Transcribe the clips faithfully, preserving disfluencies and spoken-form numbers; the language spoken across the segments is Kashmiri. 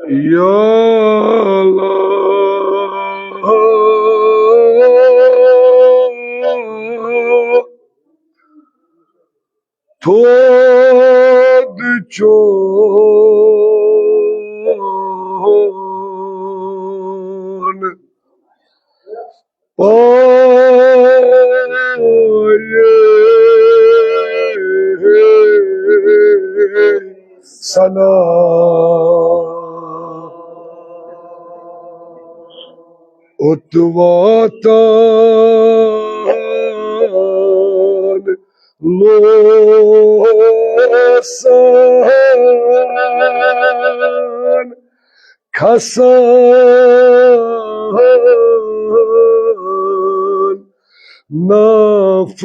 یا اللہ، تھود چون پایہِ ثنا، اوٚت واتان لوسان کھسان نافژن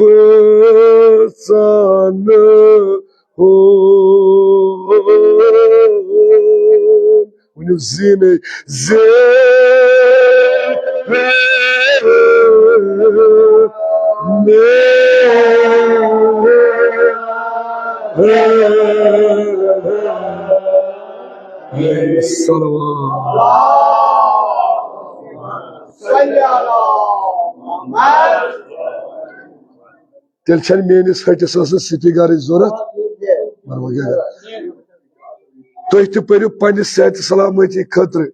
ہُنٛد۔ ؤنِو زیٖنٕے، زیٖنٕے۔ صلوات۔ تیٚلہِ چھَنہٕ میٲنِس ۂٹِس ٲسٕس سِٹیکرٕچ ضوٚرَتھ۔ تُہۍ تہِ پٔرِو پننہِ صحت سلامتی خٲطرٕ۔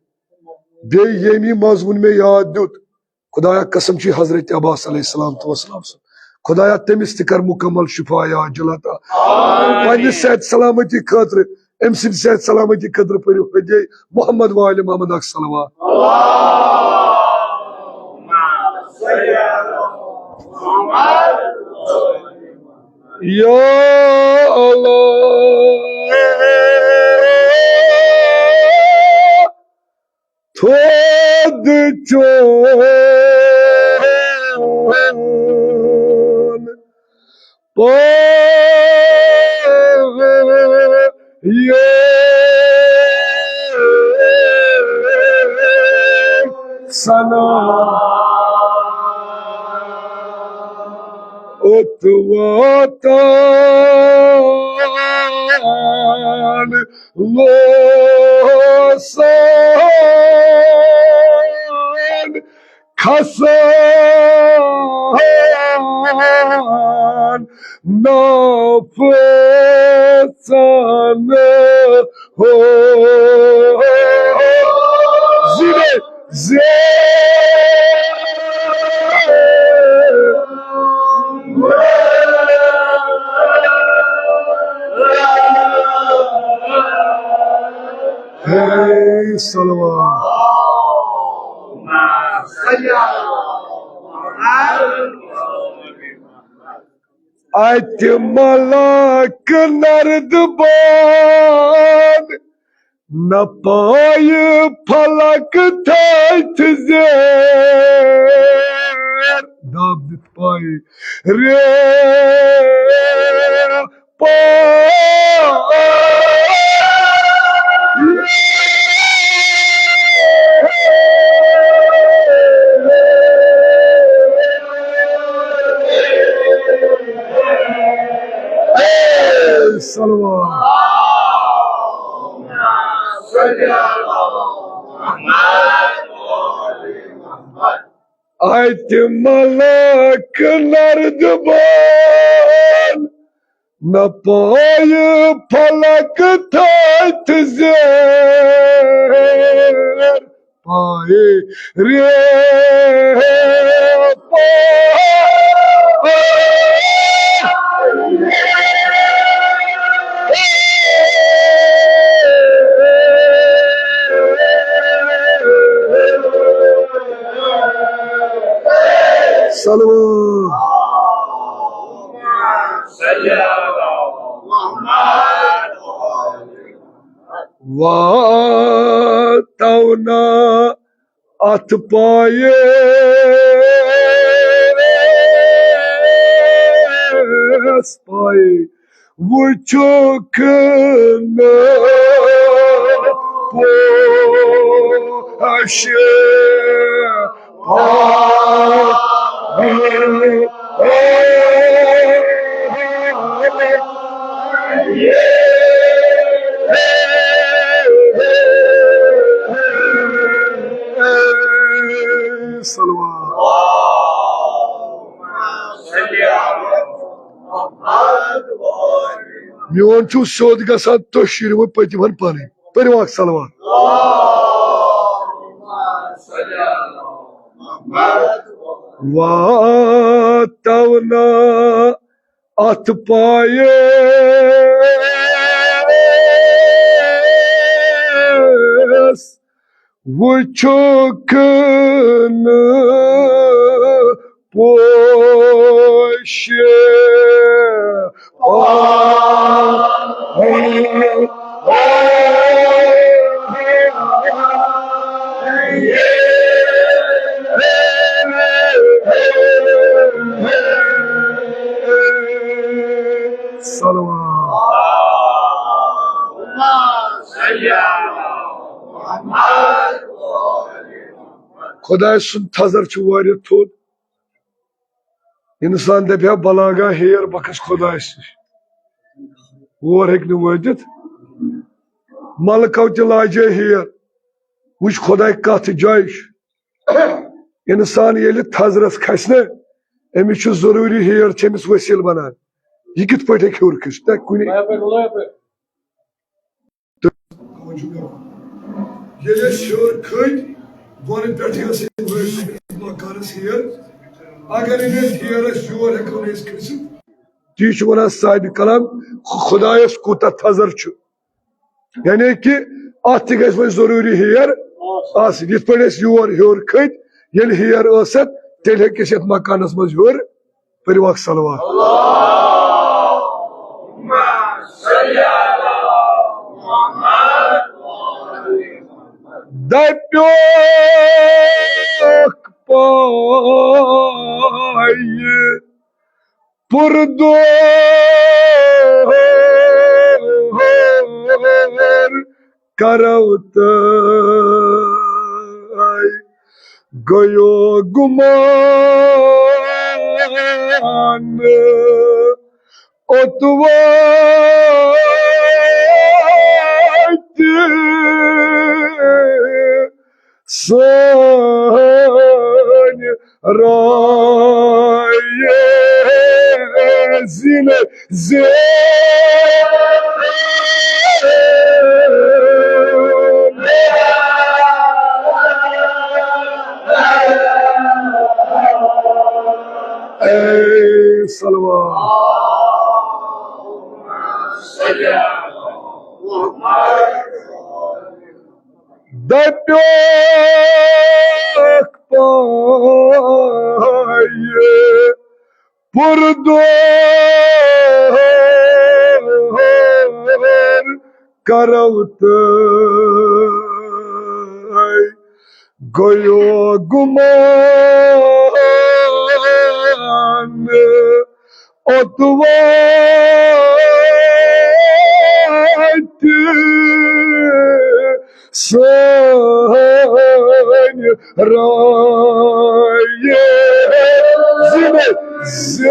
بیٚیہِ ییٚمہِ مضموٗن مےٚ یاد دیُت، خدایا قسم چھُ حضرت عباس علیہ السلام تو والسلام سُنٛد۔ خدایا تٔمِس تہِ کر مکمل شفا یا جلتا۔ پننہِ صحت سلامتی خٲطرٕ، أمۍ سٕنٛدِ صحت سلامتی خٲطرٕ پٔرِو حجے محمد وال محمد اکھ صلوات۔ یا اللہ، تھود چون پایہِ ثنا، اوٚت واتان لوسان کھسان نافژن ہُنٛد۔ زیٖنٕے، زیٖنٕے۔ ہے صلوات۔ اتہِ ملک نردبان، نہ پایہِ فلک تھٔتھۍ زیر۔ دب دِتھ پایہِ رے پا۔ صلوات۔ اتہِ ملک نردبان، نہ پایہِ فلک تھٔتھۍ زیر۔ پایہِ رے پا۔ صلوات۔ واتو نا اتھ پایس پاے وُچھُکھ نہٕ پوشہِ پا-، صلوات۔ میون چھُ سیوٚد گژھان تٔشیٖر وۄنۍ پٔتِم ہن پنٕنۍ۔ پٔرِو اکھ صلوات۔ واتو نا اتھ پایس وُچھُکھ نہٕ پوشہِ پا-، صلوات۔ خۄداے سُنٛد تھزر چھُ واریاہ تھوٚد۔ اِنسان دَپہِ ہا، بہٕ لاگہٕ ہا ہیر، بہٕ کھسہٕ خۄدایَس نِش۔ اور ہیٚکہِ نہٕ وٲتِتھ۔ ملکو تہِ لاجے ہیر۔ وٕچھ خۄداے کَتھ جایہِ چھُ۔ اِنسان ییٚلہِ تھزرَس کھسہِ نہ، أمِس چھُ ضروٗری ہیر چھِ أمِس ؤسیٖلہٕ بَنان۔ یہِ کِتھ پٲٹھۍ ہیٚکہِ ہیوٚر کھٔسِتھ؟ تۄہہِ کُنہِ ییٚلہِ أسۍ ہیوٚر کھٔتۍ، بۄنہٕ پٮ۪ٹھٕے ٲس أمۍ وٲلۍ مکانس ہیر۔ اگر أمۍ أسۍ ہیر ٲسۍ، یور ہٮ۪کو نہٕ أسۍ کھٔسِتھ۔ تی چھُ وَنان صاحبِ کلام، خۄدایَس کوٗتاہ تھزر چھُ۔ یعنی کہِ اَتھ تہِ گژھِ وۄنۍ ضروٗری ہیر آسٕنۍ۔ یِتھ پٲٹھۍ أسۍ یور ہیوٚر کھٔتۍ، ییٚلہِ ہیر ٲس اَتھ، تیٚلہِ ہیٚکہِ أسۍ یَتھ مکانس منٛز ہیوٚر۔ پٔرِو اکھ صلوات۔ دَپیوکھ پایہِ پُردور کرو تہٕ گوٚیو گُمان اوٚت واتہِ۔ سٲنۍ رایے زینَے زینَے۔ اے صلوات۔ دَپیوکھ پایہِ پُردور کرو تہٕ گوٚیو گُمان اوٚت واتہِ۔ سٲنۍ رایے زینَے زینَے۔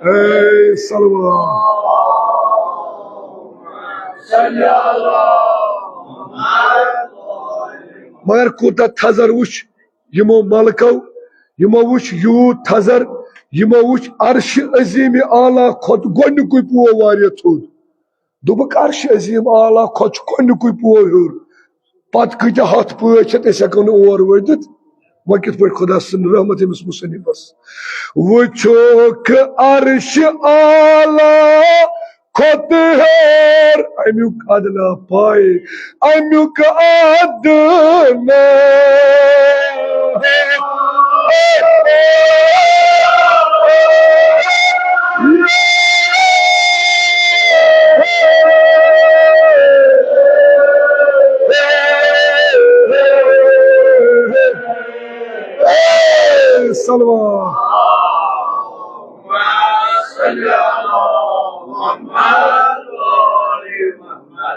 اے صلوات۔ مگر کوٗتاہ تھزر وٕچھ یِمو ملکو، یِمو وٕچھ یوٗت تھزر، یِمو وٕچھ عرشِ عظیٖمِ اعلیٰ کھۄتہٕ گۄڈٕنیُکُے پوو واریاہ تھوٚد۔ دوٚپُکھ، عرشِ عظیٖم اعلیٰ کھۄتہٕ چھُ گۄڈٕنیُکُے پوو ہیوٚر۔ پتہٕ کۭتیٛاہ ہَتھ پٲٹھۍ چھِ، أسۍ ہٮ۪کو نہٕ اور وٲتِتھ۔ وۄنۍ کِتھ پٲٹھۍ خۄدا سٕنٛز رحمت أمِس مُصنِفس؟ وٕچھُکھ عرشِ اعلیٰ کھۄتہٕ ہیوٚر اَمیُک ادنا پاے، اَمیُک ادنا۔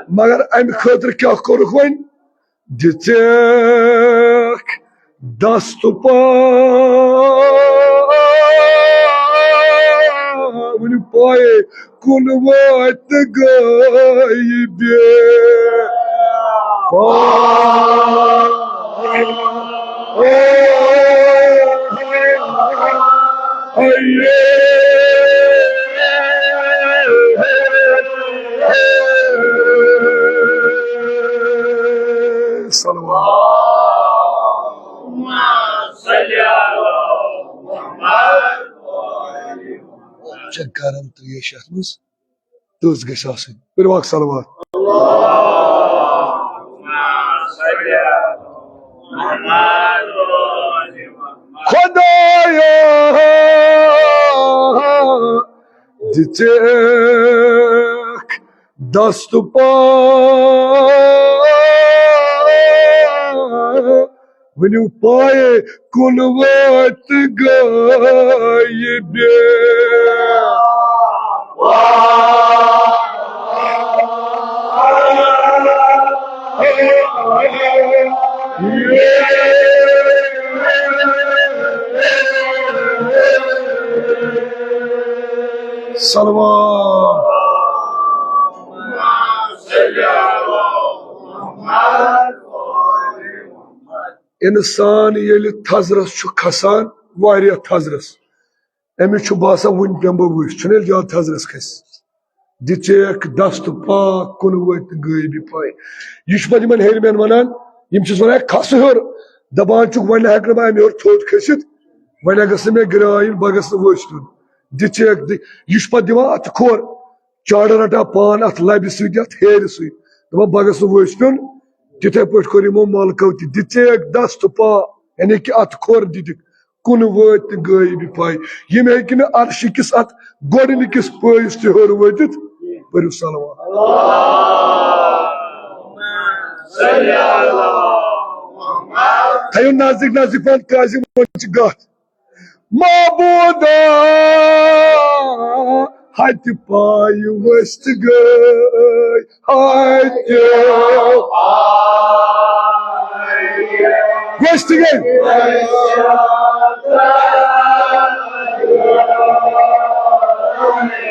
مگر امہِ خٲطرٕ کیٛاہ کوٚرُکھ وۄنۍ؟ دِژیکھ دست پا، ؤنِو پاے، کُن وٲتۍ غٲیبِ پا۔ صلوات۔ چھِ گرم تریش یتھ منٛز تٔژ گژھِ آسٕنۍ۔ کٔرِو اکھ صلوات۔ خدایا دِژیکھ دست پا، ؤنِو پاے، کُن وٲتۍ غٲیبِ۔ صلوات۔ انسان ییٚلہِ تھزرس چھُ کھسان، واریاہ تھزرس، أمِس چھُ باسان، وُنہِ پٮ۪مہٕ بہٕ وٕچھ، چھُنہٕ ییٚلہِ زیادٕ تھزرس کھسہِ۔ دِژیکھ دست پاک، کُن وٲتۍ نہٕ غٲیبی پاے۔ یہِ چھُ پتہٕ یِمن ہیٚرمٮ۪ن ونان، یِم چھِس ونان، کھس ہیوٚر، دپان چھُکھ، وۄنۍ ہٮ۪کہٕ نہٕ بہٕ امہِ ہیوٚر تھوٚد کھٔسِتھ، وۄنۍ گژھِ نہٕ مےٚ گرٛاے یِنۍ، بہٕ گژھٕ نہٕ ؤسۍ پیوٚن۔ دِژیکھ دِ-، یہِ چھُ پتہٕ دِوان اتھٕ کھور، چاڑ رٹان پان اتھ لبہِ سۭتۍ، اتھ ہیرِ سۭتۍ، دپان، بہٕ گژھٕ نہٕ ؤسۍ پیوٚن۔ تِتھے پٲٹھۍ کوٚر یِمو ملکو تہِ، دِژیکھ دست پا، یعنی کہِ اتھٕ کھور دِتِکھ، کُن وٲتۍ نہٕ غٲیبی پاے۔ یِم ہیٚکہِ نہٕ عرشہِ کِس اتھ گۄڈٕنِکِس پٲیِس تہِ ہیوٚر وٲتِتھ۔ پٔرِو صلوات۔ تھٲیِو نزدیٖک نزدیٖک پہن کٲزِ، وۄنۍ چھِ گتھ۔ معبودا، ہتہِ پایہِ ؤسۍ گٔے، ہتہِ ؤسۍ گٔے۔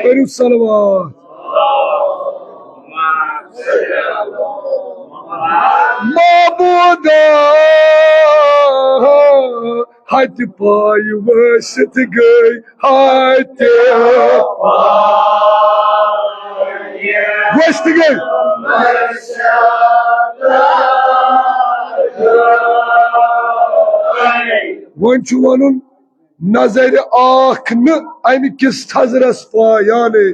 کٔرِو صلوات۔ معبودا، ہتہِ پایہِ ؤسِتھ گٔے، ہتہِ ؤسِتھ گٔے۔ وۄنۍ چھُ ونُن، نظرِ آکھ نہٕ امہِ کِس تھزرس پایانے،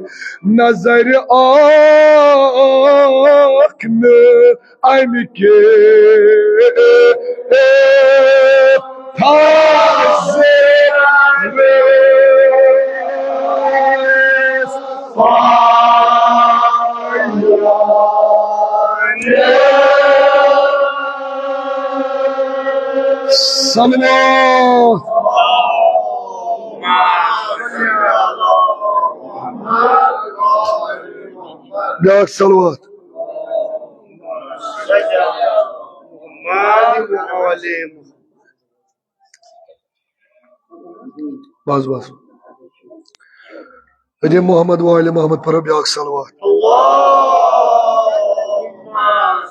نظرِ آکھ نہٕ امہِ کِس تھزرس پایانے۔ صلوات۔ بیاکھ صلوات۔ بس، بس۔ أتی محمد وآل محمد پرو بیاکھ صلوات۔ اللهم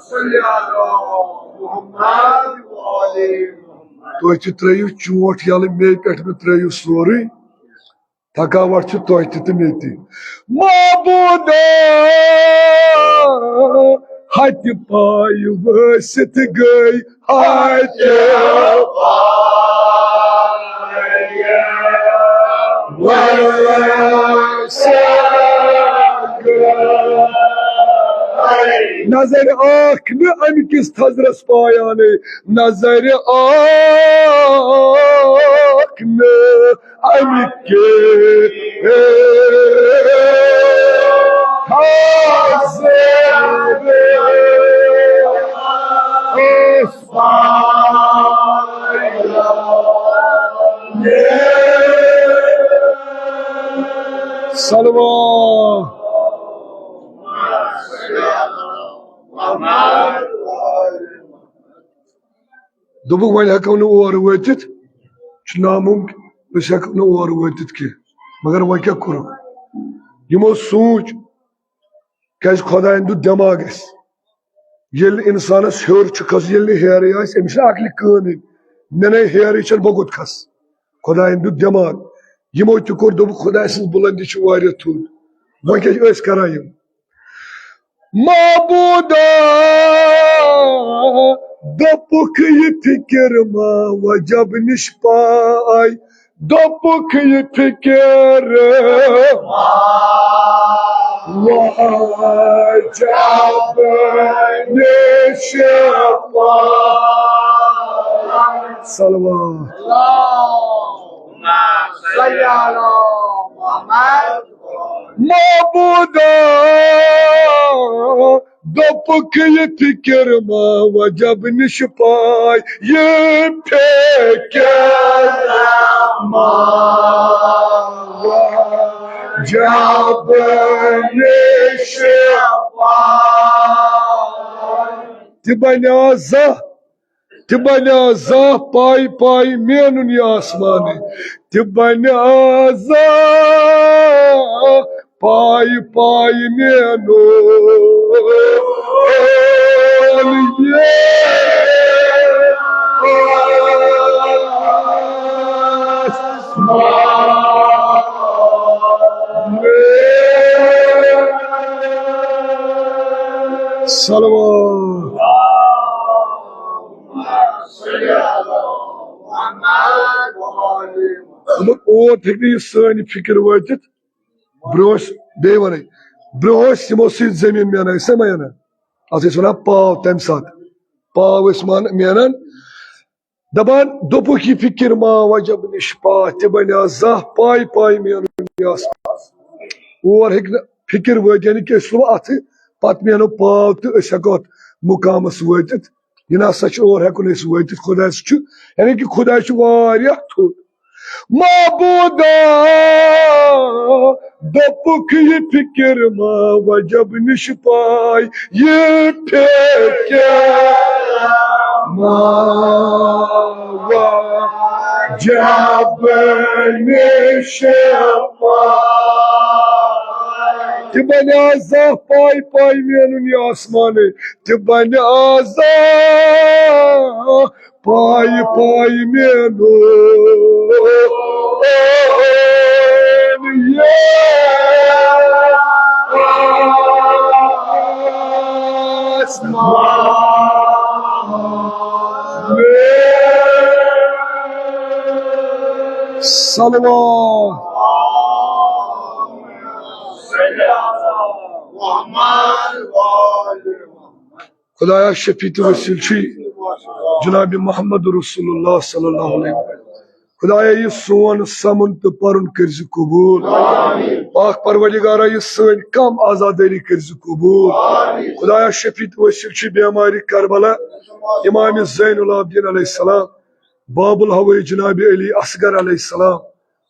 صل على محمد وآل محمد۔ تُہۍ تہِ ترٲیِو چونٛٹھ یَلہٕ، مے پٮ۪ٹھ مےٚ ترٲیِو سورُے۔ تھکاوٹ چھِ تۄہہِ تہِ تہٕ مےٚ تہِ۔ معبودا، ہتہِ پایہِ ؤسِتھ گٔے، ہتہِ پایہِ ؤسِتھ گٔے۔ نظرِ آکھ نہٕ امہِ کِس تھزرس پایانے، نظرِ آکھ نہٕ امہِ کِس صلوات۔ دوٚپُکھ، وۄنۍ ہٮ۪کو نہٕ اور وٲتِتھ، چھُ نامُمکِن، أسۍ ہٮ۪کو نہٕ اور وٲتِتھ کینٛہہ۔ مگر وۄنۍ کیٛاہ کوٚرُکھ؟ یِمو سوٗنٛچ، کیٛازِ خۄدایَن دیُت دٮ۪ماغ اَسہِ۔ ییٚلہِ اِنسانَس ہیوٚر چھُ کھسُن، ییٚلہِ نہٕ ہیرٕے آسہِ، أمِس چھِنہٕ عقلہِ کٲمٕے۔ مےٚ نے ہیرٕے چھَنہٕ، بہٕ کوٚت کھسہٕ؟ خۄدایَن دیُت دٮ۪ماغ۔ یِمو تہِ کوٚر، دوٚپُکھ، خۄداے سٕنٛز بُلندی چھِ واریاہ تھوٚد۔ وۄنۍ کیٛاہ چھِ أسۍ کَران یِم؟ معبوٗدا، دوٚپُکھ، یہِ فِکِر ما وجب نِش پاے۔ دوٚپُکھ، یہِ فِکِر واجب نِش پاے۔ صلوات۔ اللہم صل علی محمد۔ معبودا، دوٚپُکھ، یہِ فِکِر ما وجب نِش پاے، یہِ فِکِر ما وجب نِش پاے۔ تہِ بنیٛا زانٛہہ، تہِ بنیٛا زانٛہہ پاے پاے مینُن یہِ آسمانٕے، تہِ بنیٛا زانٛہہ پاے پاے مینُن یہِ آسمانٕے۔ صلوات۔ دوٚپُکھ، اور ہیٚکہِ نہٕ یہِ سٲنۍ فِکِر وٲتِتھ۔ برٛونٛہہ ٲسۍ، بیٚیہِ وَنَے، برٛونٛہہ ٲسۍ یِمو سۭتۍ زٔمیٖن مینان، ٲسۍ نا مینان؟ اَتھ ٲسۍ وَنان پاو تَمہِ ساتہٕ۔ پاو ٲسۍ مان-، مینان۔ دَپان، دوٚپُکھ، یہِ فِکِر ما وجب نِش پاے، تہِ بَنیٛا زانٛہہ پاے پاے مینُن یہِ آسمان۔ اور ہیٚکہِ نہٕ فِکِر وٲتِتھ، یعنی کہِ أسۍ تُلو اَتھٕ، پَتہٕ مینو پاو تہٕ أسۍ ہٮ۪کو اَتھ مُقامَس وٲتِتھ۔ یہِ نہ سا چھُ اور ہٮ۪کُن أسۍ وٲتِتھ۔ خۄداے سُہ چھُ، یعنی کہِ خۄداے چھُ واریاہ تھوٚد۔ معبودا، دوٚپُکھ، یہِ فِکِر ما وجب نِش پاے، یہِ فِکِر ما وجب نِش پاے۔ تہِ بنیٛا زانٛہہ پاے پاے مینُن یہِ آسمانٕے، تہِ بنیٛا زانٛہہ پاے پاے مینُن یہِ آسمانٕے۔ صلوات۔ خدایا، شفیع تہٕ وسیٖل چھُے جناب محمد رسول اللہ صلی اللہ علیہ وسلم۔ خدایا، یہِ سون سمُن تہٕ پرُن کٔرزِ قبول۔ پاک پروردگارا، یہِ سٲنۍ کم عزادٲری کٔرزِ قبول۔ خدایا، شفیع تہٕ وسیٖل چھُے بیمارِ کربلا، امام زین العابدین علیہ السلام، باب الہوٲیی جناب علی اصغر علیہ السلام۔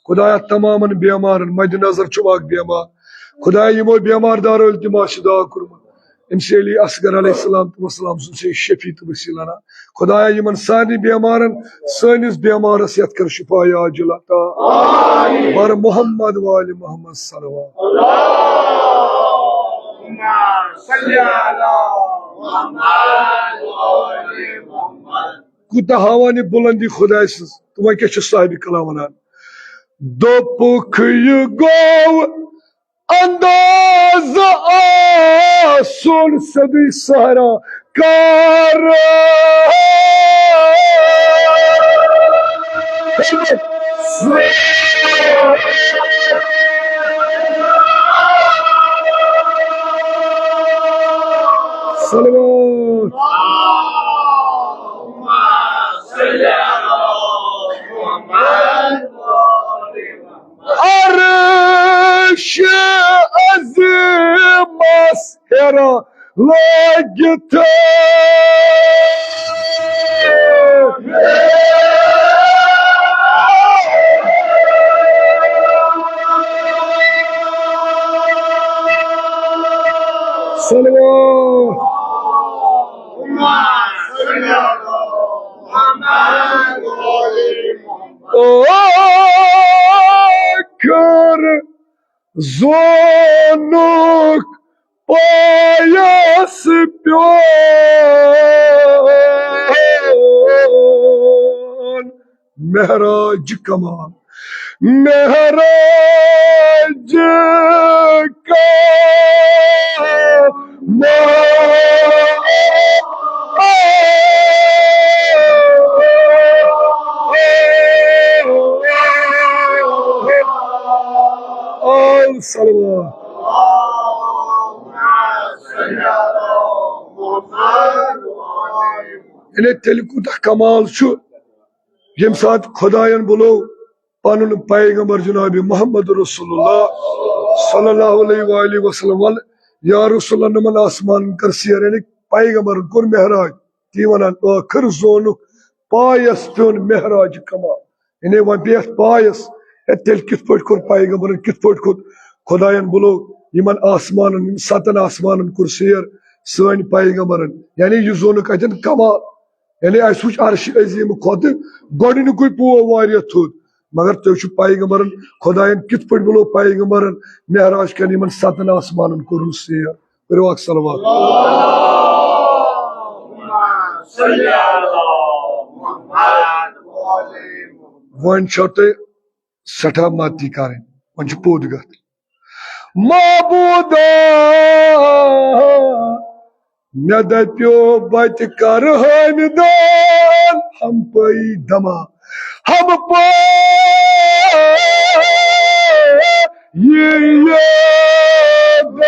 خدایا، تمامن بیمارن مد نظر چھُ اکھ بیمار۔ خدایا، یِمو بیمار دارو التماس چھُ دعا کوٚرمُت، أمِس علی اصغر علیہ السلام تہٕ وسلام سُنٛد چھُ شفیع تہٕ وسیلہ۔ خدایا، یِمن سارنٕے بیمارن، سٲنِس بیمارس یتھ کر شفا عاجل عطا۔ بر محمد وآل محمد صلوات۔ اللہم صل علی محمد وآل محمد۔ کوٗتاہ ہاوان یہِ بُلندی خۄداے سٕنٛز۔ تہٕ وۄنۍ کیٛاہ چھُ صاحبِ کلام وَنان؟ دوٚپُکھ، یہِ گوٚو انداز آسُن سیوٚدُے صحرا کار۔ صلوات۔ عرش عظیمس ہیرا لٲگِتھ۔ زونُک پایس پیوٚن معراج کمال، معراج کمال۔ آل صلوات۔ یعنی تیٚلہِ کوٗتاہ کمال چھُ، ییٚمہِ ساتہٕ خۄدایَن بُلوو پنُن پیغمبر جناب محمد رسول اللہ صلی اللہ علیہ وآلہ وسلم، وَل یا رسول اللہ، نمن آسمان کر سیر، یعنی پیغمبر کوٚر معراج، تی ونان ٲخر زونُک پایس پیوٚن معراج کمال۔ یعنی وۄنۍ پیٚیہِ اَتھ پایس، ہے، تیٚلہِ کِتھ پٲٹھۍ کوٚر پیغمبرن، کِتھ پٲٹھۍ کوٚر خۄدایَن بُلوو یِمن آسمانن، یِم ستن آسمانن کوٚر سیر سٲنۍ پیغمبرن، یعنی یہِ زونُک اَتٮ۪ن کمال۔ یعنی اَسہِ وٕچھ عرشِ عظیٖم کھۄتہٕ گۄڈٕنیُکُے پوو واریاہ تھوٚد، مگر تُہۍ چھِو پیغمبرن، خۄدایَن کِتھ پٲٹھۍ بُلوو پیغمبرن معراج کَرنہِ، یِمن ستن آسمانن کوٚرُن سیر۔ کٔرِو اکھ صلوات۔ وۄنۍ چھو تۄہہِ سٮ۪ٹھاہ مدتی کرٕنۍ۔ وۄنۍ چھِ پوٚد گژھٕنۍ۔ معبودا، مےٚ دَپیو بہٕ تہِ کرٕ حٲمِدان ہم پٲیی دما، ہم پٲیی یاد۔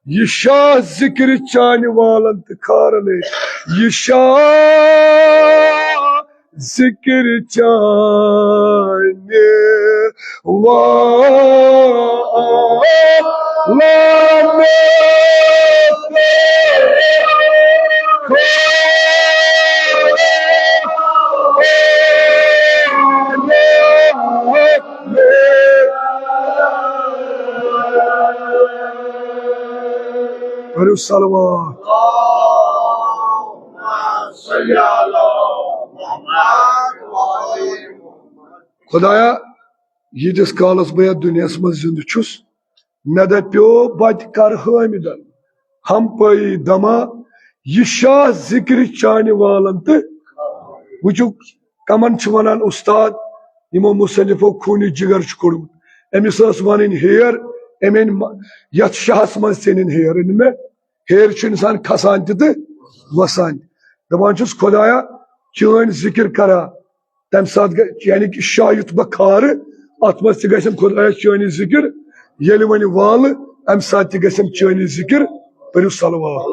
یہِ شاہ ذِکرِ چانہِ والن تہٕ کھارنے۔ یہِ شاہ ذِکرِ چانہِ والن تہٕ کھارنے۔ پٔرِو صلوات۔ خۄدایا، ییٖتِس کالس بہٕ یتھ دُنیاہس منٛز زِندٕ چھُس، مےٚ دپیو بہٕ تہِ کرٕ حٲمِدن ہم پٲیی دما، یہِ شاہ ذِکرِ چانہِ والن تہٕ۔ وٕچھِو، کمن چھِ ونان اُستاد، یِمو مُصنِفو خوٗنہِ جِگر چھُ کوٚڑمُت۔ أمِس ٲس ونٕنۍ ہیر، أمۍ أنۍ م-، یتھ شاہس منٛز ژےٚ أنِن ہیر، أنۍ مےٚ۔ ہیرِ چھُ انسان کھسان تہِ تہٕ وسان تہِ۔ دپان چھُس، خۄدایا، چٲنۍ ذِکِر کرا، تمہِ ساتہٕ گژھِ، یعنی کہِ شاہ یُتھ بہٕ کھارٕ، اتھ منٛز تہِ گژھن خۄدایس چٲنی ذِکِر۔ ییٚلہِ وۄنۍ والہٕ، امہِ ساتہٕ تہِ گژھن چٲنی ذِکِر۔ پٔرِو صلوات۔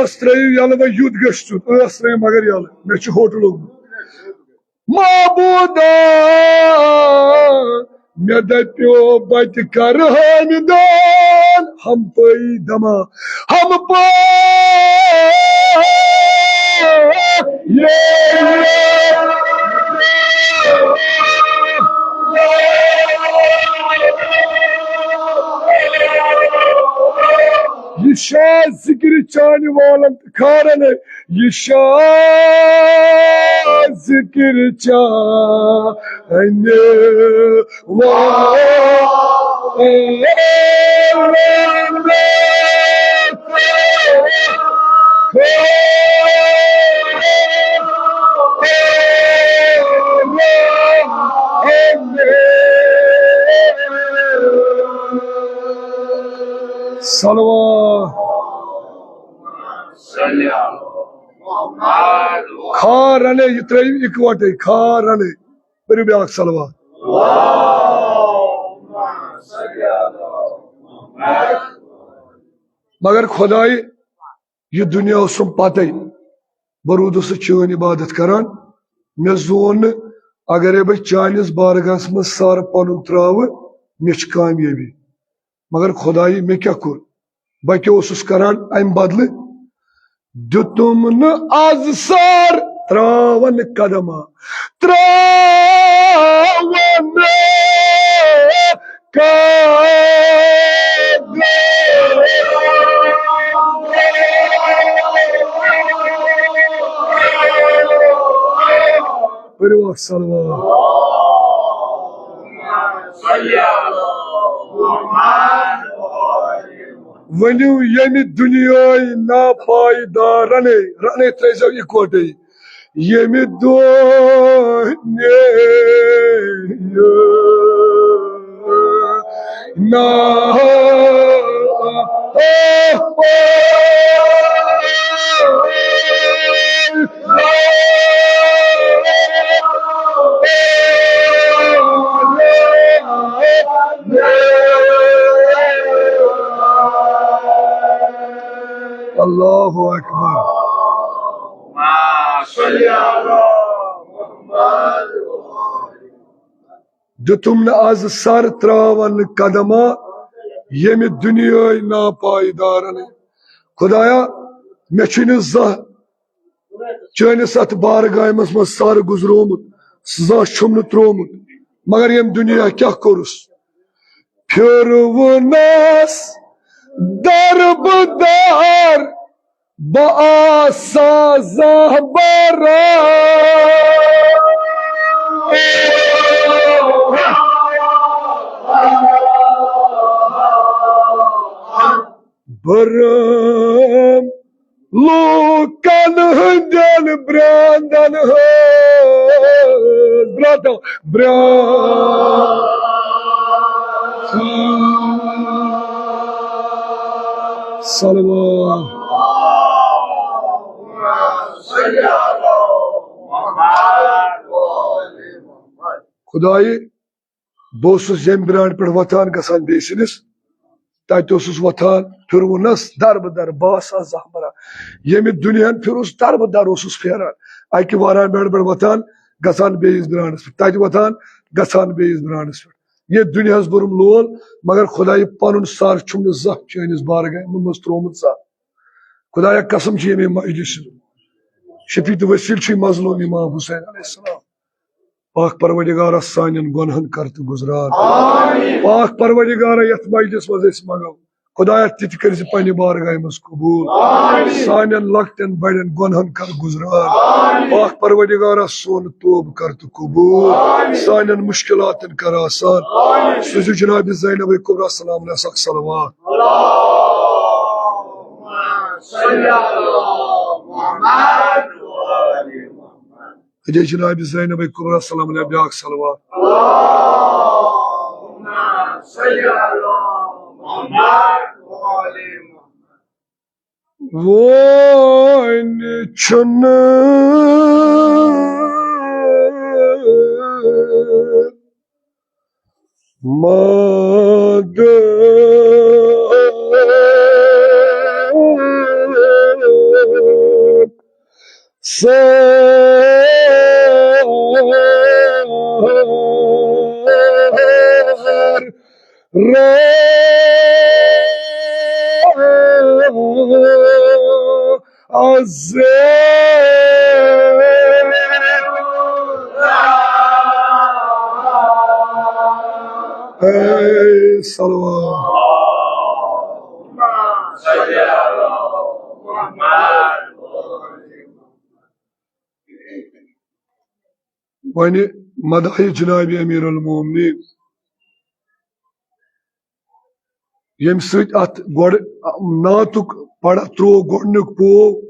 ٲس ترٲیِو یَلہٕ، وۄنۍ یُتھ گژھِ تیُتھ۔ ٲس ترٲیِو مگر یَلہٕ، مےٚ چھُ ہوٚٹ لوٚگمُت۔ معبودا، مےٚ دَپیو بہٕ تہِ کَرٕ حٲمِدان، ہم پٲیی دَما، ہم پٲیی۔ یہِ شاہ ذِکرِ چانہِ والن تہٕ کھارن، یہِ شاہ ذِکرِ چانہِ والن۔ صلوات۔ کھارنے، یہِ ترٲیِو اِکوٹے، کھارنے۔ پٔرِو بیٛاکھ صلوات۔ مگر خۄدایہِ، یہِ دُنیا اوسُم پتے، بہٕ روٗدُس نہٕ چٲنۍ عبادت کران۔ مےٚ زون نہٕ، اگرے بہٕ چٲنِس بارگاہس منٛز سر پنُن ترٛاوٕ، مےٚ چھِ کامیٲبی۔ مگر خۄدایہِ، مےٚ کیٛاہ کوٚر؟ بہٕ کیٛاہ اوسُس کران امہِ بدلہٕ؟ دیُتُم نہٕ از سر ترٛاون قدمہ، ترٛاون۔ صلوات۔ ؤنِو ییٚمہِ دُنیاہٕے ناپایدارَنٕے، رَنٕے ترٛٲیزیو اِکوَٹٕے۔ ییٚمہِ دُنیاہٕے نا اللہ اکبر۔ دیُتُم نہٕ از سر تراون قدما، ییٚمہِ دُنیاہٕے ناپایدارن۔ خدایا، مےٚ چھُے نہٕ زانٛہہ چٲنِس اتھ بارگاہس منٛز سر گُزرومُت، زانٛہہ چھُم نہٕ تروومُت، مگر ییٚمہِ دُنیا کیٛاہ کوٚرُس؟ پھِروُنس دربدر بہٕ آسا زانٛہہ برا۔ برم لوٗکن ہٕنٛدٮ۪ن برٛانٛدن ہٕنٛز برٛانٛدو برٛانٛد۔ صلوات۔ خدایہِ، بہٕ اوسُس ییٚمہِ برانڈ پٮ۪ٹھ وۄتھان گژھان بیٚیہِ سٕنٛدِس، تَتہِ اوسُس وۄتھان، پھِروُنَس دَربہٕ دَر، بہٕ آسہٕ ہا زانٛہہ برا۔ ییٚمہِ دُنیاہَن پھِروُس دَربہٕ دَر اوسُس پھیران، اَکہِ واران بیڈ پٮ۪ٹھ وۄتھان گژھان بیٚیِس برانڈَس پٮ۪ٹھ، تَتہِ وۄتھان گژھان بیٚیِس برانڈَس پٮ۪ٹھ۔ ییٚتہِ دُنیاہَس بوٚرُم لول، مگر خدایہِ پَنُن سر چھُم نہٕ زانٛہہ چٲنِس بارگاہَس منٛز ترٛوومُت زانٛہہ۔ خدایا قسم چھِ ییٚمے مجلسہِ ہُنٛد۔ شفیع تہٕ وسیٖل چھُے مظلوم امام حسین علیہ السلام۔ پاک پروردگارا سانٮ۪ن گۄنہن کر تہٕ گُزران۔ پاک پروردگارا یتھ مجلس منٛز أسۍ منٛگو، خدایا تہِ تہِ کٔرۍ زِ پننہِ بارگاہہِ منٛز قبول۔ سانٮ۪ن لۄکٹٮ۪ن بڑٮ۪ن گۄنہن کر گُزران۔ پاک پروردگارا سون توبہٕ کر تہٕ قبول۔ سانٮ۪ن مشکلاتن کر آسان۔ سوٗزِو جناب زینب کبریٰ سلام علیہا اکھ صلوات۔ صلی علی محمد و آل محمد۔ أتی جناب زینب کبریٰ سلام علیہا بیاکھ صلوات۔ اللہم صلی علی محمد و آل محمد۔ وۄنۍ چھُنہٕ مدد سر را از اے صلوات۔ وۄنۍ مداحِ جناب امیر المومنین، ییٚمہِ سۭتۍ اتھ گۄڈٕ نعتُک پڑا تروو گۄڈنیُک پوو،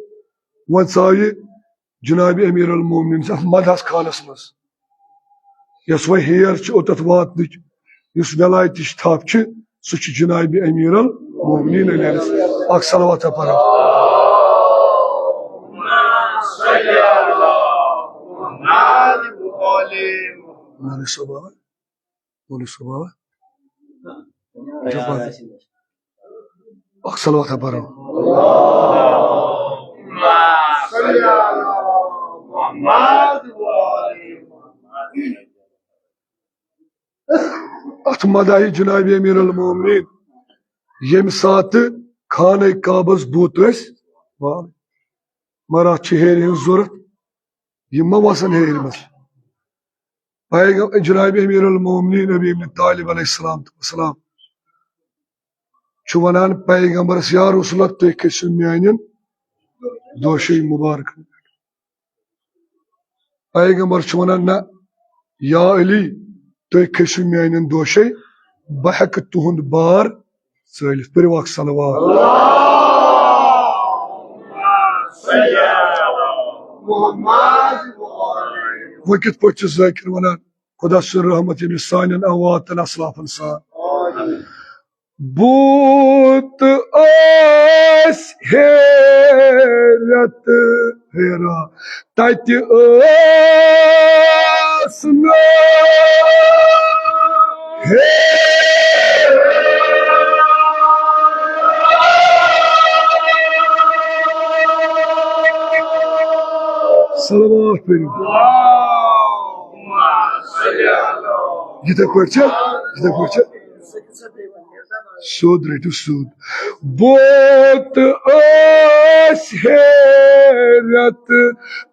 وۄنۍ ژاو یہِ جناب امیر المومنین اتھ مدحس خانس منٛز۔ یۄس وۄنۍ ہیر چھِ اوٚتتھ واتنٕچ، یُس ولایتٕچ تھپھ چھِ، سُہ چھُ جناب امیر المومنین علیہ السلام۔ اکھ صلوات پرو۔ نعرِ صبا، نعرِ صبا۔ اکھ صلوات پرو۔ اتھ مداحِ جناب امیر المومنین، ییٚمہِ ساتہٕ خانہ کعبس بُت ٲسۍ والٕنۍ، مگر اتھ چھِ ہیرِ ہٕنٛز ضروٗرت، یِم ما وسن ہیرِ منٛز۔ پیغم-، جناب امیر المومنین ابی ابن طالب علیہ السلام تہٕ وسلام چھُ ونان پیغمبرس، یا رسول اللہ، تُہۍ کھٔسِو میانٮ۪ن دوشی مبارکن پٮ۪ٹھ۔ پیغمبر چھُ وَنان، نہ، یا علی، تُہۍ کھٔسِو میانٮ۪ن دوشے، بہٕ ہٮ۪کہٕ تُہُنٛد بار ژٲلِتھ۔ پٔرِو اکھ صلوات۔ وۄنۍ کِتھ پٲٹھۍ چھُ ذٲکِر وَنان، خۄدا سٕنٛز رحمت ییٚمِس سانٮ۪ن امواتن اسلافن سان؟ بُت ٲسۍ حیرت حیران، تَتہِ ٲس نہٕ ہے۔ صلوات پٔرِو۔ یِتھے پٲٹھۍ چھا؟ یِتھے پٲٹھۍ چھا؟ سیوٚد رٔٹِو سیوٚد۔ بُت ٲسۍ حیرت،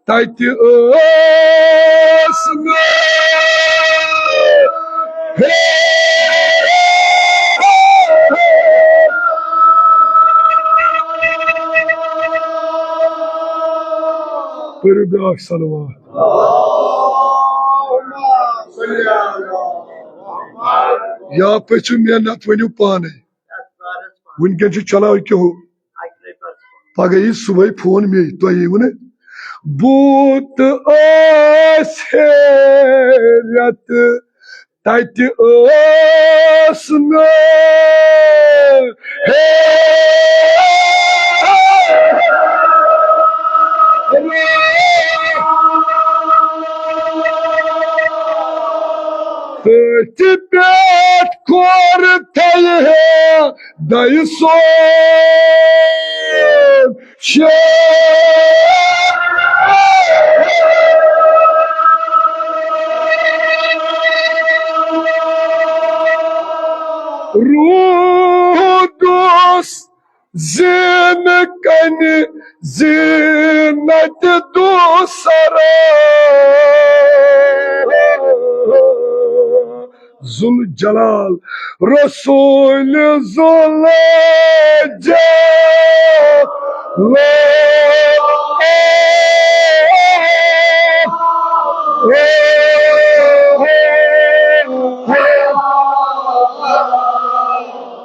تَتہِ ٲس نہٕ ہے۔ پٔرِو بیٛاکھ صلوات۔ یا پٔژھِو مےٚ نتہٕ ؤنِو پانے۔ وٕنکٮ۪ن چھُ چلاو کیٛاہ ہو۔ پگاہ یی صُبحٲے فون مے، تۄہہِ ییٖوٕ نہٕ۔ بُت ٲسۍ حیرت، تَتہِ ٲس نہٕ ہے۔ تٔتھۍ پٮ۪ٹھ کوٚر تھل ہے دَیہِ سون شیر۔ روٗدُس زینہٕ کنہِ زینت دوسرا۔ ذوالجلال رسول ذوالجلال۔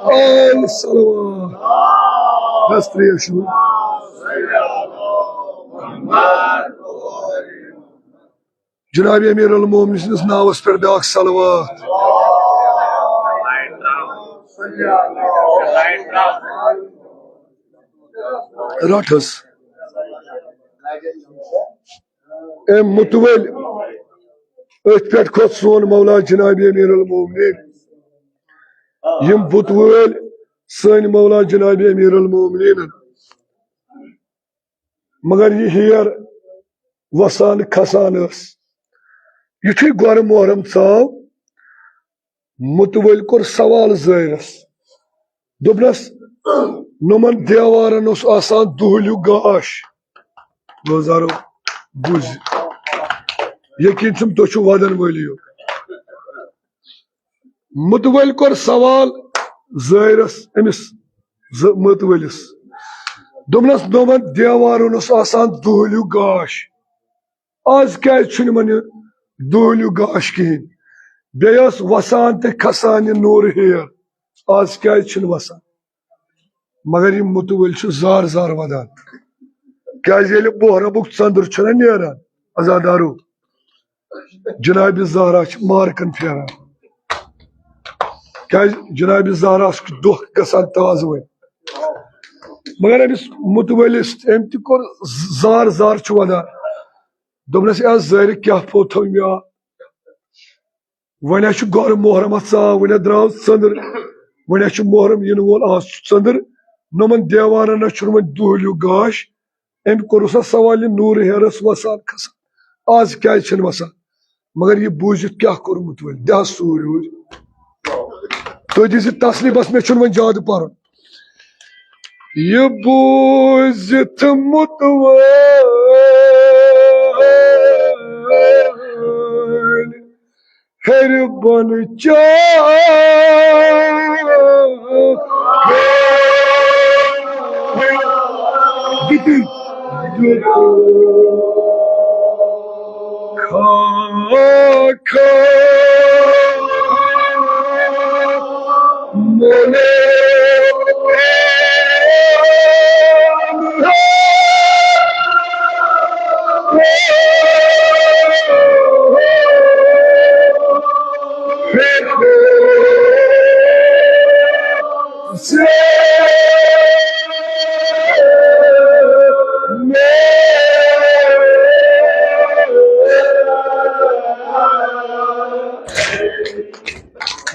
آل صلوات۔ بس ترٛیش۔ جناب امیر المومنین سٕنٛدِس ناوس پٮ۪ٹھ بیٛاکھ صلوات۔ رٹ حظ۔ اے مُتہٕ ؤلۍ، أتھۍ پٮ۪ٹھ کھوٚت سون مولا جناب امیر المومنین۔ یِم بُتہٕ وٲلۍ سٲنۍ مولا جناب امیر المومنین، مگر یہِ ہیر وسان کھسان ٲس۔ یُتھُے گۄرٕ محرم ژاو، مُتہٕ ؤلۍ کوٚر سوال زٲیرس، دوٚپنس، نوٚمن دیوارن اوس آسان دُہلیُک گاش۔ بوزارو، بوٗزِ، یقین چھُم تُہۍ چھِو ودن وٲلی یوت۔ مُتہٕ ؤلۍ کوٚر سوال زٲیرس، أمِس ز-، مُتہٕ ؤلِس۔ دوٚپنس، نوٚمن دیوارن اوس آسان دُہلیُک گاش، آز کیازِ چھُنہٕ یِمن یہِ دُہلیُک گاش کِہینۍ؟ بیٚیہِ ٲس وسان تہٕ کھسان یہِ نوٗرٕ ہیر، آز کیازِ چھُنہٕ وسان؟ مگر یِم مُتہٕ ؤلۍ چھِ زار زار ودان۔ کیازِ ییٚلہِ محرمُک ژٔنٛدٕر چھُنہ نیران، عزادارو، جناب زہرا چھِ مارکن پھیران۔ کیازِ جناب زہراہس چھُ دۄہ گژھان تازٕ وۄنۍ۔ مگر أمِس مُتہٕ ؤلِس، أمۍ تہِ کوٚر زار زار چھُ ودان۔ دوٚپنس، "ہے زٲرِ، کیٛاہ پوٚو تھوٚو مےٚ آ؟ وۄنۍ ہا چھُ گۄرٕ محرم، اتھ ژاو، وۄنۍ ہا درٛاو ژٔنٛدٕر، وۄنۍ ہا چھُ محرم یِنہٕ وول، آز چھُ ژٔنٛدٕر، نوٚمن دیوارن ہا چھُنہٕ وۄنۍ دُہلیُک گاش، أمۍ کوٚرُس ہا سوال، یہِ نوٗرٕ ہیرس وسان کھسان، آز کیازِ چھِنہٕ وسان؟" مگر یہِ بوٗزِتھ کیٛاہ کوٚرمُت وۄنۍ؟ دِ حظ سوٗرۍ ووٗرۍ۔ تُہۍ دِیِو تسلی، بس مےٚ چھُنہٕ وۄنۍ زیادٕ پرُن۔ یہِ بوٗزِتھ مُتوٲلۍ ہیٚرِ بۄن چاو۔ مولے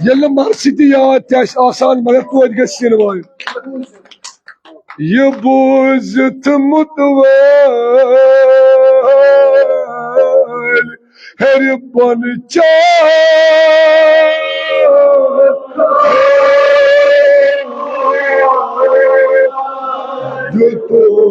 ییٚلہِ نہٕ مرثی تہِ یاد تہِ آسہِ آسان، مگر توتہِ گژھِ سِنۍ وایُن۔ یہِ بوٗزِتھ مُتوٲلۍ ہیٚرِ بۄن چاے دیُتُکھ۔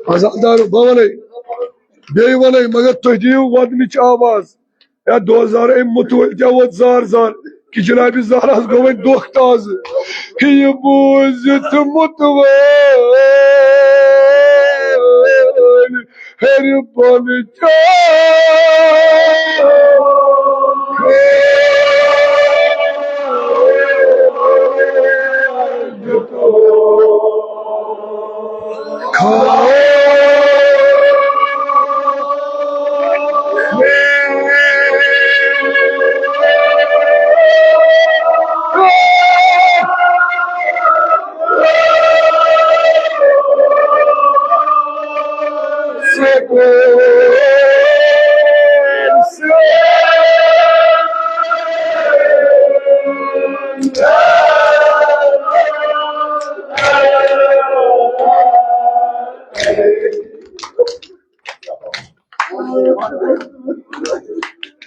عزادارو، بہٕ وَنَے، بیٚیہِ وَنَے، مگر تُہۍ دِیِو وَدنٕچ آواز۔ یا دوزار أمۍ مُتوٲلۍ تہِ ووت زار زار، کہِ جنابِ زہراہَس گوٚو وۄنۍ دۄکھ تازٕ۔ یہِ بوٗزِتھ مُتوٲلۍ ہیٚرِ بۄن چاے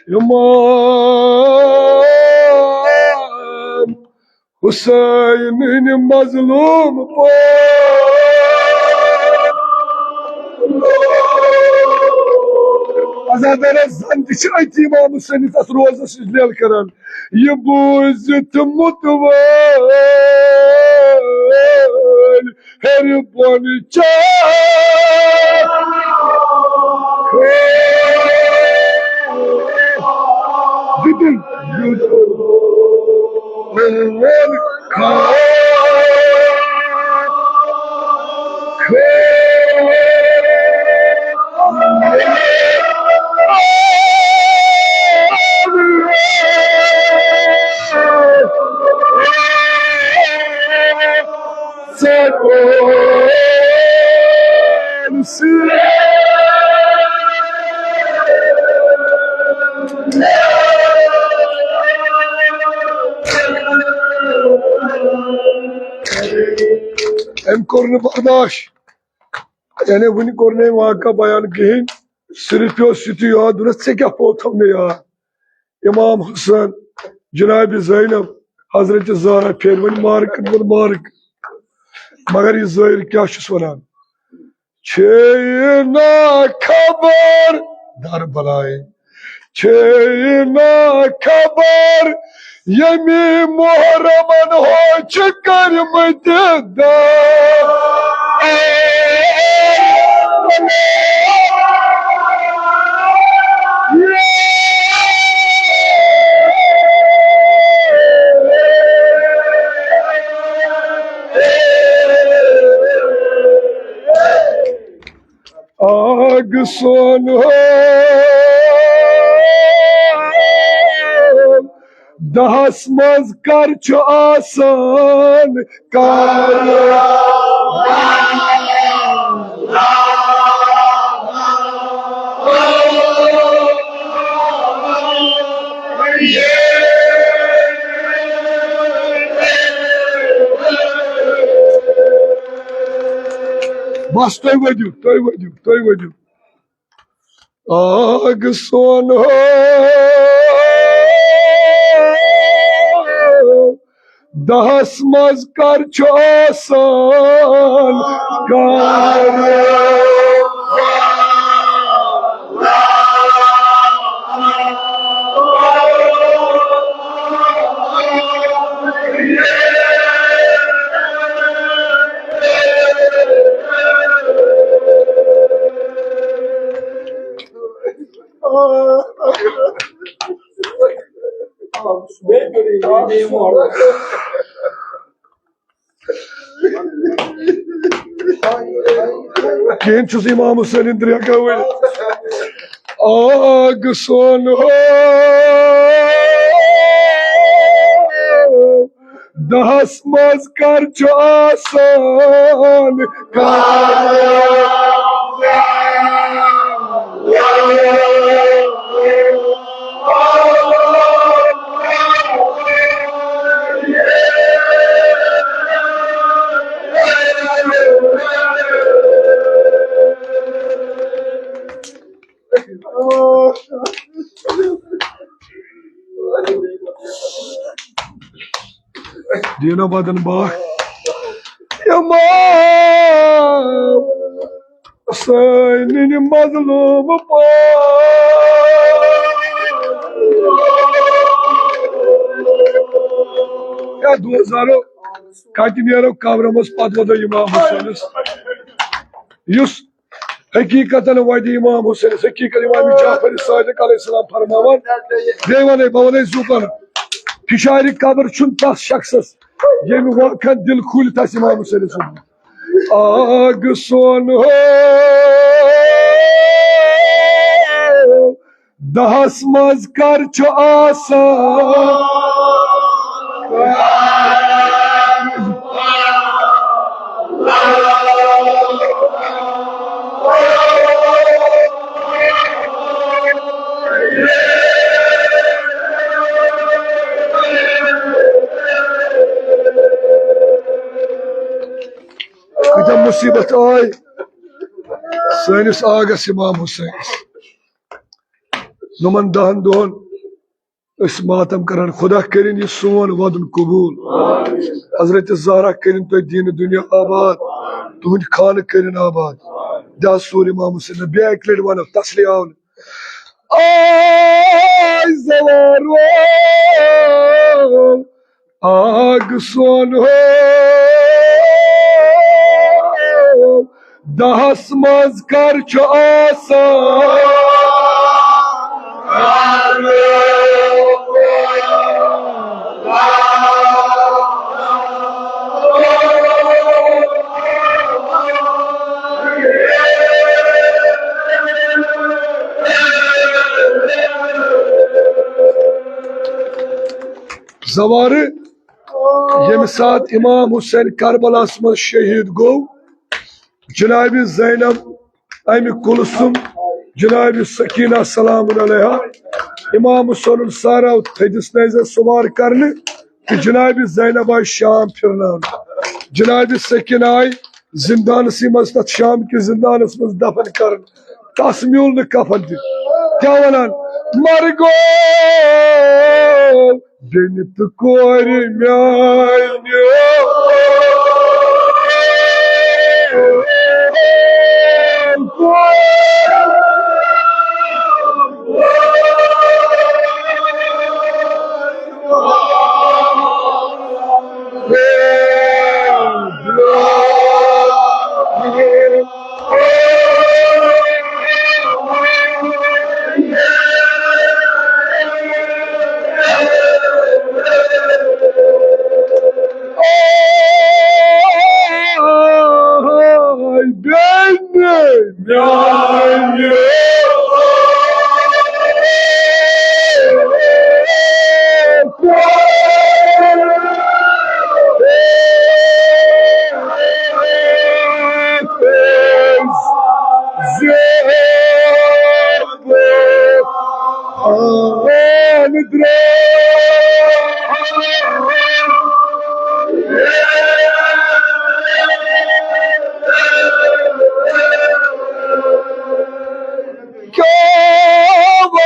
امام حسین مظلوم پٲٹھۍ۔ عزادارو، زن تہِ چھِ أتی امام حسینس روزس نِش لیل کران۔ یہِ بوٗزِتھ مُتوٲلۍ ہیٚرِ بۄن چاے۔ أمۍ کوٚر نہٕ برداش۔ یعنی وُنہِ کوٚر نہٕ أمۍ واقعہ بیان کِہیٖنۍ، صرف اوس یُتُے یاد، دوٚپنَس، "ژےٚ کیٛاہ پوٚتھو مےٚ یاد؟" امام حسن، جناب زینب، حضرت زہرا پھیرِ وۄنۍ مارکن وۄنۍ مارک۔ مگر یہِ زٲہِر کیٛاہ چھُس وَنان؟ چھے نا خبر در بلائے، چھے نا خبر یمی محرمن ہو چھ کرمت دار۔ آگ سون ہو، دہس منٛز کر چھُ آسان کر؟ بس، تُہۍ ؤدِو، تُہۍ ؤدِو، تُہۍ ؤدِو۔ آگ سون ہو، دہس منٛز کر چھُ آسان کر۔ کینٛہہ چھُس امام حسین درٛیکہ ؤلِتھ۔ آگ سون ہو، دہس منٛز کر چھُ آسان کر۔ دیٖنو بدن باکھ۔ امام حسین مظلوم پٲٹھۍ۔ یا دوستانو، کتہِ نیرو قبرٕ منٛز، پتہٕ وَنو امام حسینس، یُس حقیقتاً وَدِ امام حسینس، حقیقت امام جعفر صادق علیہ السلام فرماوان۔ بیٚیہِ وَنے، بہٕ وَنے زُبر، فشارِ قبر چھُنہٕ تَس شخصس، ییٚمہِ وقتہٕ دِل کھُلہِ تَس امام حسینس۔ آگ سون ہو، دہس منٛز کر چھُ آسان۔ کۭژاہ مُصیٖبت آے سٲنِس آغس امام حسینس۔ نُمن دہن دۄہن أسۍ ماتم کران۔ خدا کٔرِن یہِ سون وَدُن قبوٗل۔ حضرت زہرا کٔرِن تۄہہِ دیٖنہٕ دُنیا آباد، تُہُنٛدۍ خانہٕ کٔرِن آباد۔ دِ حظ سوٗر امام حسین۔ بیٚیہِ اَکہِ لَٹہِ وَنو، تسلی آو نہٕ۔ آے زوارو، آگ سون ہو، دہس منٛز کر چھُ آسان۔ زوارٕ، ییٚمہِ ساتہٕ امام حسین کربلاہس منٛز شہید گوٚو، جناب زینب، ام کلثوم، جناب سکینہ سلام علیہا، امام حسین سارا تھٔدِس نظر سوار کرنہٕ تہٕ جناب زینب آیہِ شام پھرناونہٕ۔ جناب سکینہ آیہِ زندانسٕے منٛز، تتھ شام کِس زندانس منٛز دفن کرنہٕ۔ تس میوٗل نہٕ کفن تہِ۔ کیٛاہ ونان؟ مرگو بیٚنہِ تہٕ کورِ میانہِ۔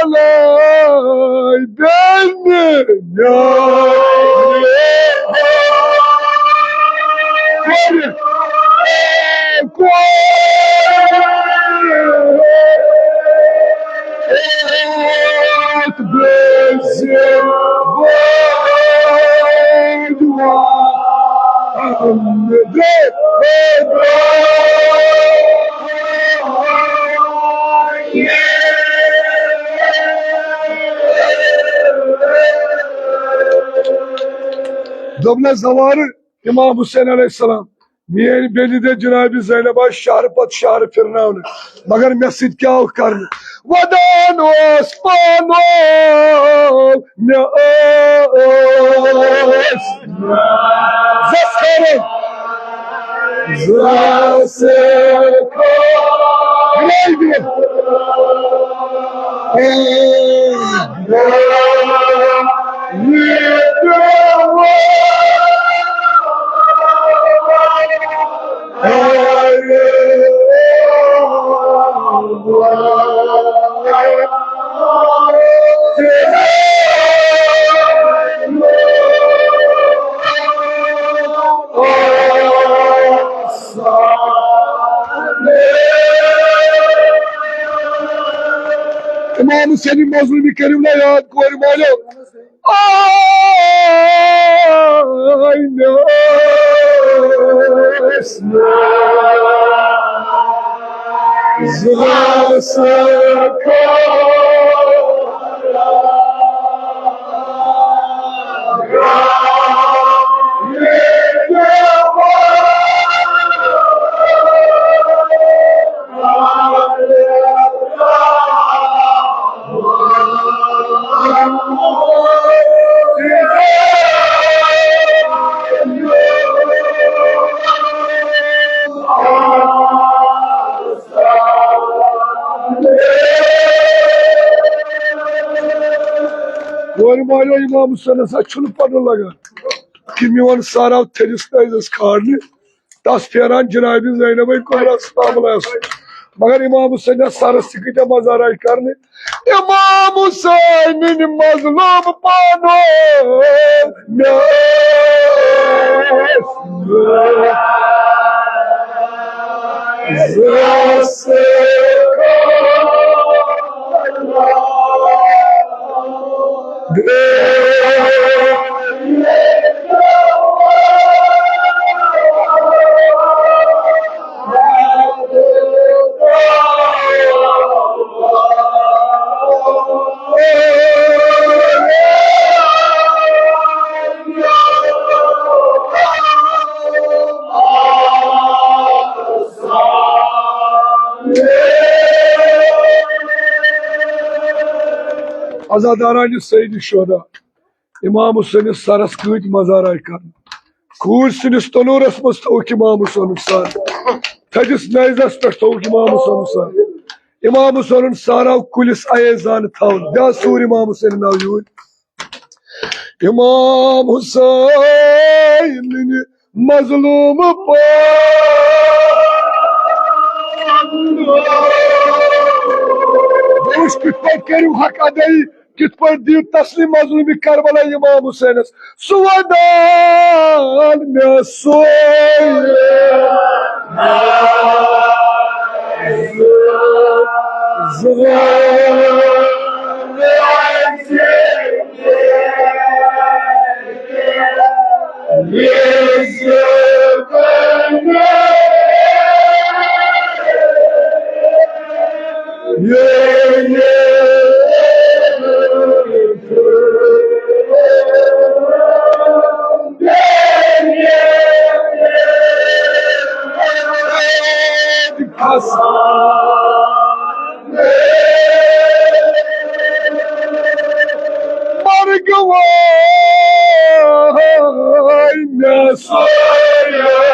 Lay beni, ya. دوٚپنَس، زوارٕ امام حسین علیہ السلام، میٲنۍ بیٚنہِ دِ جناب زینب آیہِ شہرٕ پتہٕ شہرٕ پھرناونہٕ، مگر مےٚ سۭتۍ کیٛاہ آو کرنہٕ؟ ودان اوس پانہٕ مےٚ ٲس زَس کھارٕنۍ۔ زَس کھارٕنۍ۔ امام حسین مظلومی کٔرِو نا یاد، کورِ مالیو۔ آے مےٚ ٲس زٕ ساس۔ کورِ مالیو، امام حسینس ہا چھُنہٕ پَرُن لگان کہِ میون سر آو تھٔدِس تٲویٖزس کھارنہِ۔ تس پھیران جناب زینبے کُبرا سلام اللہ علیہا۔ مگر امام حسینس سرس تہِ کۭتیاہ مزار آیہِ کرنہٕ۔ امام حسین مظلوم پانو مےٚ ٲس۔ عزاداران سید شہدا، امام حسینس سرس کۭتۍ مزار آیہِ کرنہٕ۔ کوٗرۍ سٕنٛدِس تنوٗرس منٛز تھوٚوُکھ امام حسینُن سر، تھٔدِس نیزس پٮ۪ٹھ تھوٚوُکھ امام حسینُن سر۔ امام حسینُن سر آو کُلِس ایزان تھاونہٕ۔ دِ سوٗر امام حسین ناو یوٗرۍ۔ امام حسین مظلوم پا۔ دوٚپُس، کِتھ پٲٹھۍ کٔرِو حق ادٲیی، کِتھ پٲٹھۍ دِیِو تسلی مظلوم کربلا امام حسینس؟ سُہ ودان مےٚ سُے۔ مرگ وای مےٚ سویا۔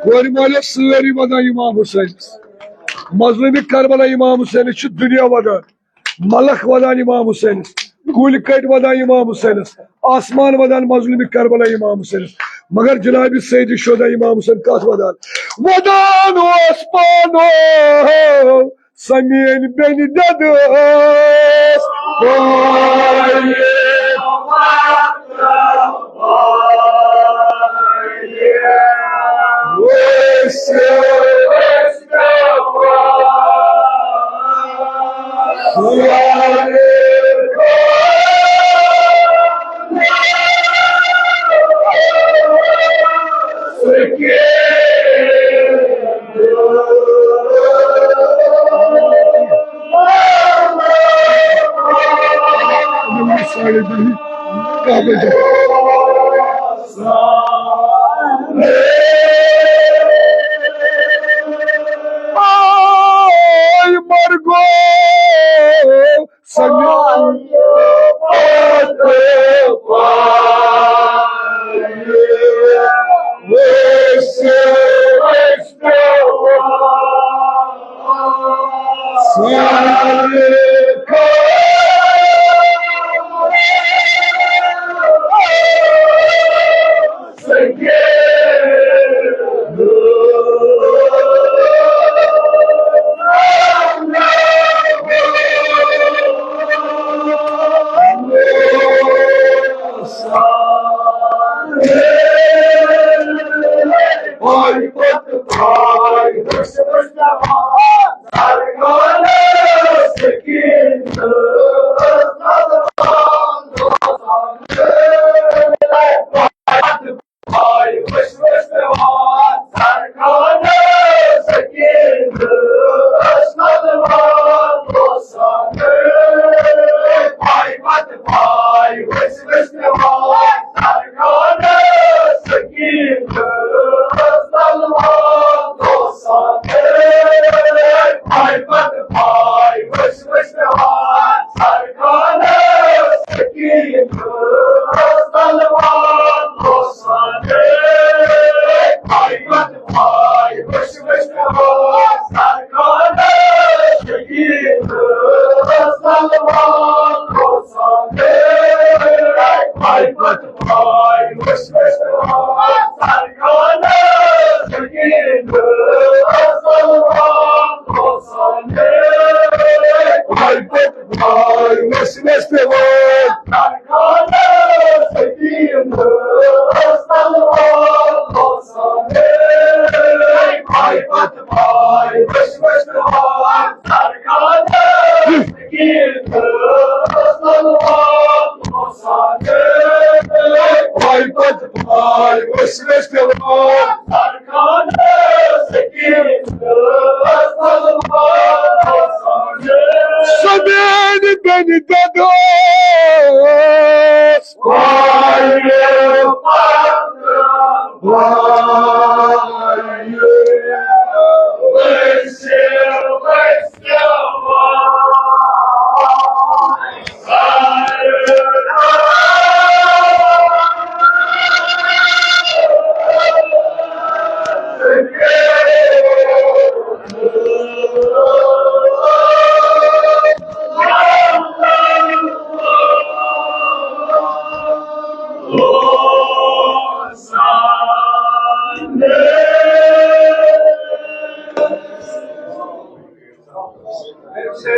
کورِ مٲلۍ ٲس سٲری ودان امام حسینس۔ مظلوم کربلا امام حسینس چھُ دُنیا ودان، ملک ودان امام حسینس، کُلۍ کٔٹۍ ودان امام حسینس، آسمان ودان مظلوم کربلا امام حسینس۔ مگر جناب سید شہدا امام حسین کتھ ودان؟ ودان اوس پانو سۄ میٲنۍ بیٚنہِ دٮ۪دٕ ٲس۔ آے مرگو سمجھ۔